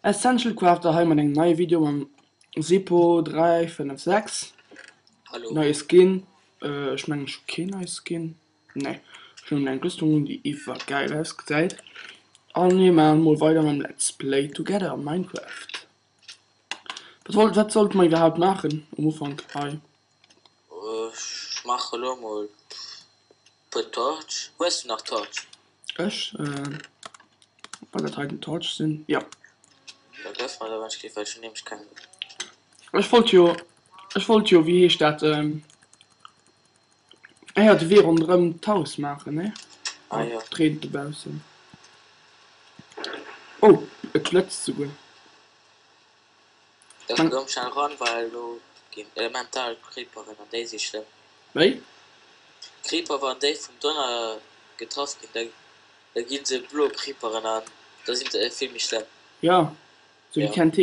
Essential Crafter hei mat engem neie Video mam Sipo 356. Hallo. Neie Skin, ech mengen ech hu keen neie Skin, nee ech hunn eng Rüstung un déi iwwergäil ausgesäit. An mir maachen mol weider mam Let's Play Together Minecraft. Wat wollt, wat sollte mer iwwerhaapt maachen um Ufank hei? Ech maache lo mol puer Torch. Hues du nach Torch? Ech? War dat hei den Torch sinn? Jo. Da gëff mer der wann ech géif, well ech hunn nämlech keng méi. Ech wollt jo, ech wollt jo, wéi heescht dat, ah jo, de Wee ronderëm d'Haus maachen, ne? Ah jo. Et reent dobaussen. Oh, et blëtzt souguer. Da komm schnell ran, well elo ginn elemental Creeperen an déi si schlëmm. Wéi? Creeper, wann déi vum Donner getraff ginn, da da gi se blo Creeperen an da sinn se vill méi schlëmm. Jo, sou wéi TNT.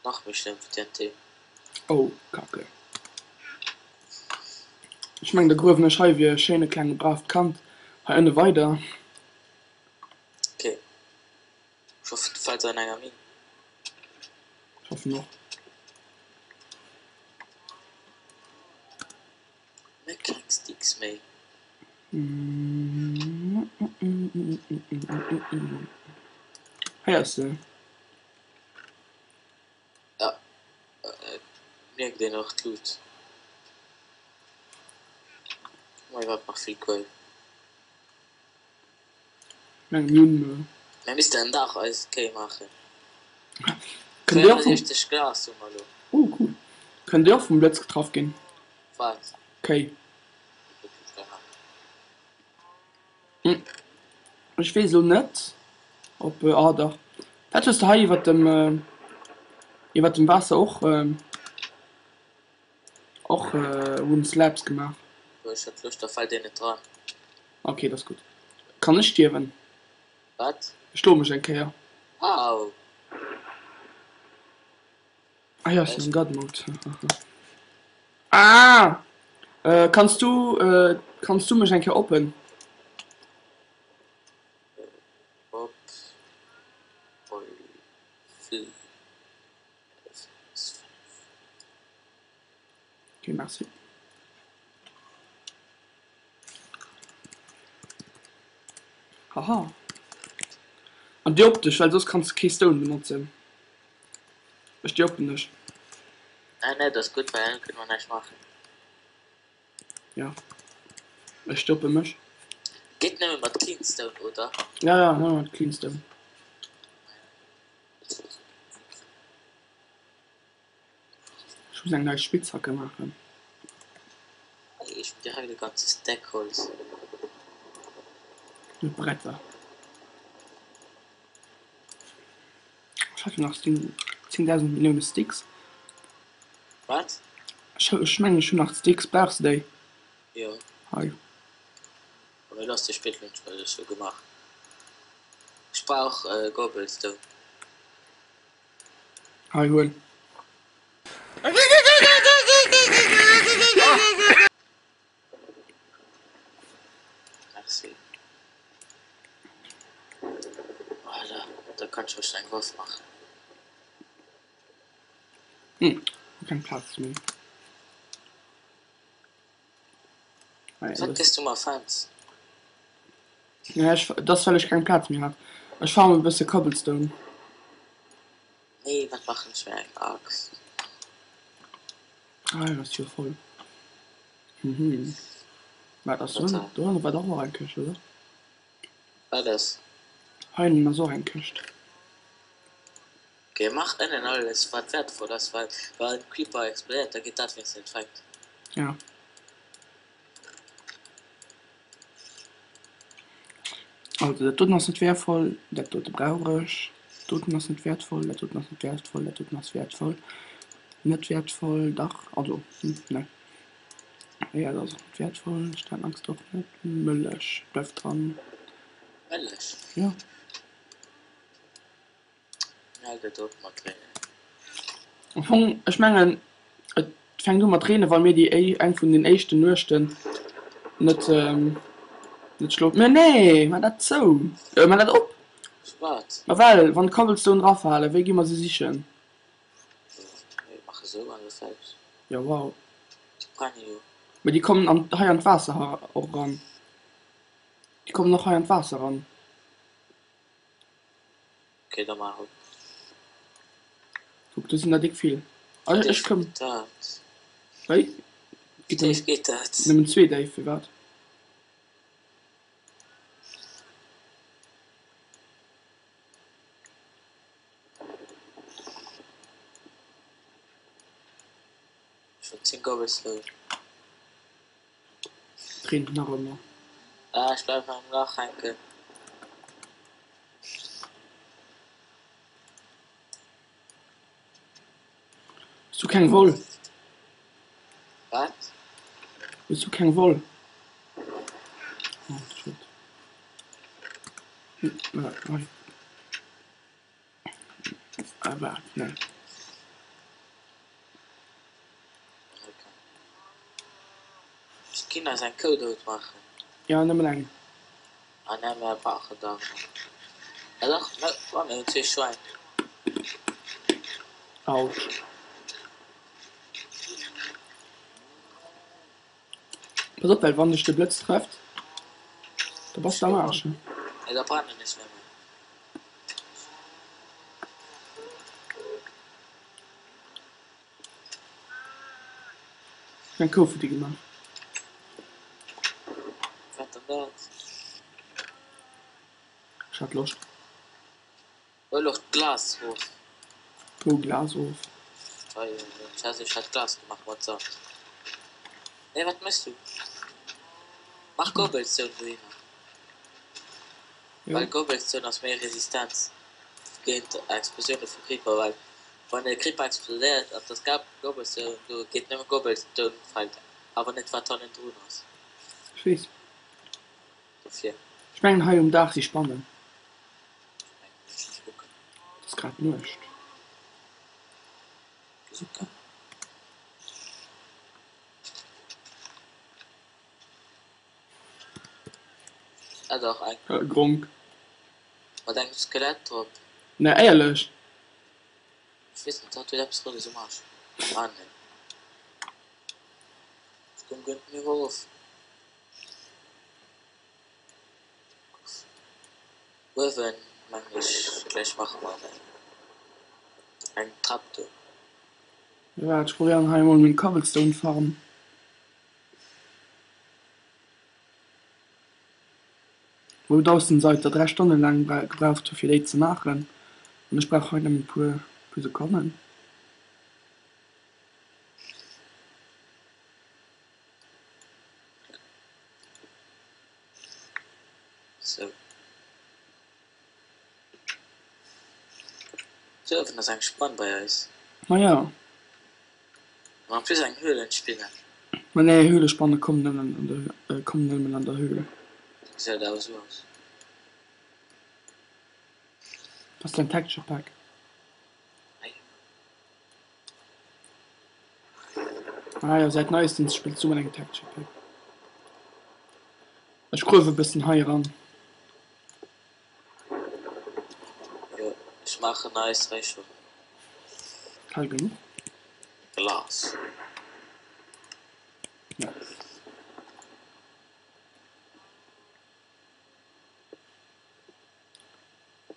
Nach méi schlëmm wéi TNT. Oh, Kacke. Ech mengen, da gruewen ech hei wéi e schéine klenge braavt Kand hei ënne weider. Ok. Ech hoffen du fäls an enger Minn. Ech hoffen och. Mir keng Sticks méi. Hei ass se. Ja, et mierkt een och d'Lut. Mei wat nach vill Kuel. Meng Nun. Mir missten en Dach eis Kéi maachen. Kënnt Dir och vum. 64 Glas hu mer elo. Oh cool. Kënnt Dir och vum Blëtz getraff ginn? Wat? Kéi. Ech weess elo net op, ah dach. Wat hues de hei iwwert dem iwwert dem Waasser och Och wooden slabs gemaach. Ech hat Loscht, da fällt een net dran. Ok, dat ass gutt. Kann ech stierwen? Wat? Ech schloe mech eng Kéier. Au! Ah jo, ech sinn am God Mode. Ah! Kanns du, kanns du mech eng Kéier oppen? Op. Oi. Ok, merci. Haha. An déi optesch, well soss kanns de kee Stone benotzen. Ech déi oppen dech. Nee, nee, dat ass gutt, well dann kënne mer näischt maachen. Jo, ech stoppe mech. Geet nëmme mat Clean Stone, oder? Ja, ja, nëmme mat Clean Stone. Ech muss eng nei Spitzhacke maachen. Ech hunn direkt e ganze Stack Holz. Mit Bretter. Ech hat jo nach 10.000 Millioune Sticks. Wat? Ech mengen ech hunn nach Sticks. Brauchs de déi? Jo. Hei. Awer elo ass de spéit lunch well ech hu gemaach. Ech brauch Cobblestone. Hei huel. Merci. Voilà, da kann ech mech eng Waff maachen. Hm, hu keng Plaz méi. Wat gëss du mer Fans? Ja, ech, dat ass well ech keng Plaz méi hat. Ech farmen e bësse Cobblestone. Nee, wat maachen ech fir eng Axt? Ah, dat ass jo voll. Mhm. Wat ass do? Do war dach och eng Këscht, oder? Wat ass? Heinnen ass och eng Këscht. Ok, mach ënnen alles wat wertvoll ass, well wann en Creeper explodéiert, da geet dat wéinstens net fänkt. Ja. Also dat doten ass net wertvoll, dat dote brauch ech, dat doten ass net wertvoll, dat doten ass net wertvoll, dat doten ass wertvoll, net wertvoll, dach, also ne. Ja, dat ass och net wertvoll, Stanaxt och net, Mëllech bleift dran. Mëllech? Ja. Hal et op mat reenen. Am Fong, ech mengen, et fänkt u mat reenen, well mir déi eng vun den éischten Nuechten net net schlofen. Mä nee, maach dat zou, maach dat op! Firwat? Ma well, wann d'Cobblestone erafalen, wéi gi mer se sichen? Mir maache sou an da fäerdeg. Jo, wow. Déi brenne jo. Mä déi kommen an, hei an d'Waasser och eran. Déi kommen och hei an d'Waasser eran. Ok, da maach op. Kuck, do sinn der déck vill. Wéi Ech déif komm. geet dat? Wéi? Wéi déif geet dat? Nëmmen zwee déif, firwat? Ech hunn 10 Cobblestone. Et reent nach ëmmer. Ah, ech bleiwen am Lach hänken. Hues du keng Woll? Wat? Hues du keng Woll? Oh, schued. Hei. Ah, waart, nee. Ech ginn eis eng Kou dout maachen. Jo, nëmmen eng. Ah nee, mir brauchen der nach. Ah dach, mir, oh, mir hunn zwee Schwäin. Autsch. Pass op, well wann dech de Blëtz trëfft, da bass de am Aarsch, ne? Nee, da brennen ech nëmmen. Ech hunn eng Kou futti gemaach. Wat dann dat? Ech hat Loscht. Huel och d'Glas of. Wou Glas of? Hei, ech hat Glas gemaach mat Sand. Nee, wat mëss du? Mach Cobblestone dohinner. Well Cobblestone ass méi resistent géint Explosioune vu Creeper, well wann e Creeper explodéiert an et ass Cobblestone do, geet nëmme Cobblestone fällt, awer net wat hannendrun ass. Ech weess. Dofir. Ech mengen hei um Daach si Spannen. Ech mengen ech muss kucken. Et ass grad Nuecht. Super. Ah dach, eng. Äh, Gronk. Mat engem Skelett drop. Nee, éierlech? Ech weess net, hatt huet eppes Roudes um Arsch. Ah nee. Ech komm guer net méi erof. Uewen mengen ech gläich maache mer eng Trap do. Waart, ech probéieren hei emol meng Cobblestone Farm. Wou d'Aussenseiter 3 Stonne laang gebraucht hu fir déi ze maachen, an ech brauch hei nëmmen e puer Sekonnen. Sou. Do uewen ass eng Spann bei eis. Ma jo. An en plus eng Höhlenspinne. Ma nee, Höhlespanne kommen nëmmen an der, kommen nëmmen an der Höhl. Déi gesäit awer sou aus. Dat ass däin Texture Pack. Ah jo. Ah jo, säit neistens spills du mat engem Texture Pack. Ech gruewe bëssen hei eran. Jo, ech maachen eis Réicher. Kal genuch? Glas. Ja.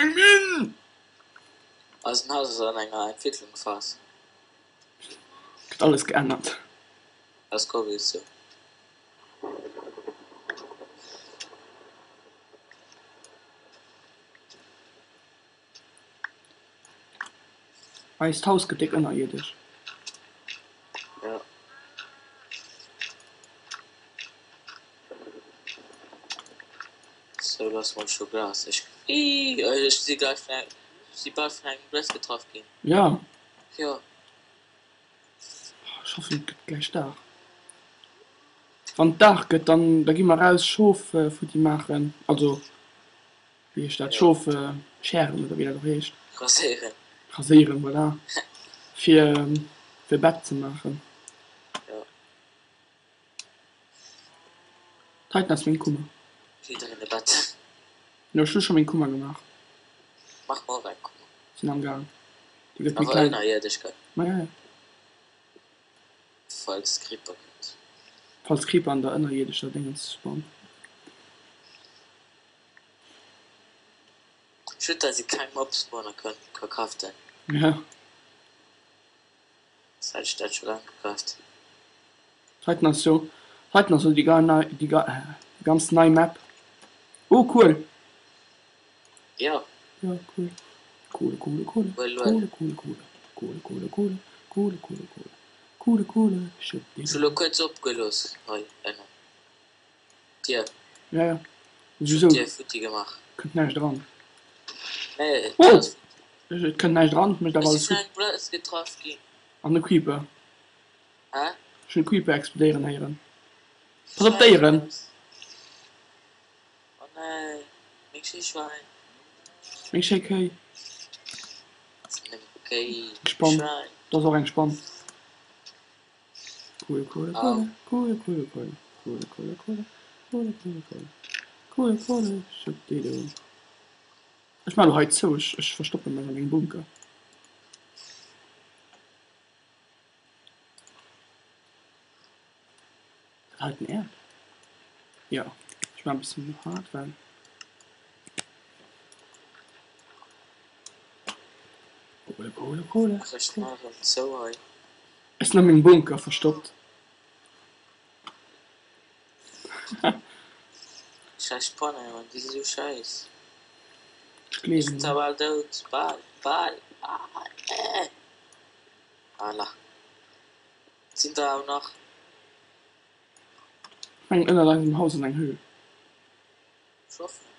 Eng Minn! Eisen Haus ass an enger Entwécklungphas. Gëtt alles geännert. Aus Cobblestone. Eist Haus gëtt déck ënnerierdesch. Ja. Sou lass mol scho Glas. Ech, ii, ech si gleich vun engem, si bal vun engem Blëtz getraff ginn. Ja. Jo. Ech hoffen et gëtt gläich Dag. Wann et Dag gëtt, dann da gi mer raus Schof futti maachen, also wéi heescht dat, Schof schären oder wéi dat och heescht. Raséieren. Raséieren, voilà, fir fir Bett ze maachen. Jo. D'heiten ass meng Kummer. Jiddereen e Bett. Jo, ech hu scho meng Kummer gemaach. Mach mer och eng Kummer. Sinn am Gaang. Déi gëtt méi Awer kleng. ënnerierdesch, gell? Ma ja, ja. Falls Creeper kënnt. Falls Creeper an der ënnerierdescher Déngens spawnt. Schued dass ee keng Mob Spawner ka craften. Ja. Soss hätt ech dat scho laang gecraft. Heiten ass jo, heiten ass jo déi ga nei, déi ga, déi ganz nei Map. Oh cool! Jo. Jo cool. Kohle Kohle Kohle Well well. Kohle Kohle Kohle Kohle Kohle Kohle Kohle Kohle Kohle Kohle Kohle Ech hu lo kuerz opgelooss hei ënnen d'Dier. Ja ja. Ech hunn d'Dier futti gemaach. Kënnt näischt eran. Nee, d'Dier Oh! ass futti. Et kënnt näischt eran, et mécht awer Ech si alles vun futti. engem Blëtz getraff ginn. An e Creeper. Hä? Ech hunn e Creeper explodéieren héieren. Pass op d'Déieren! Schäiss. Oh nee, meng schéi Schwäin. Meng schéi Kéi. Meng Kéi, Eng Spann. Schwäin. Do ass och eng Spann. Kohle, Kohle, Au. Kohle, Kohle, Kohle, Kohle, Kohle, Kohle, Kohle, Kohle, Kohle, Kohle, Kohle, Kohle, Schuppdidu. Ech maan lo hei zou, ech, ech verstoppe mech an mengem Bunker. Dat heiten Äerd? Jo, ech maan e bëssen haart, well. Kohle, Kohle, Kohle. Ach, ech maachen zou hei. Ech sinn a mengem Bunker verstoppt. Scheiss Spannen, Mann, déi si sou scheiss. Ech Ech gleewen sinn zwar bal dout, bal, bal, ah, äh. Voilà. Sinn der awer nach. Ech mengen ënnert eisem Haus ass eng Höhl. Ech hoffen.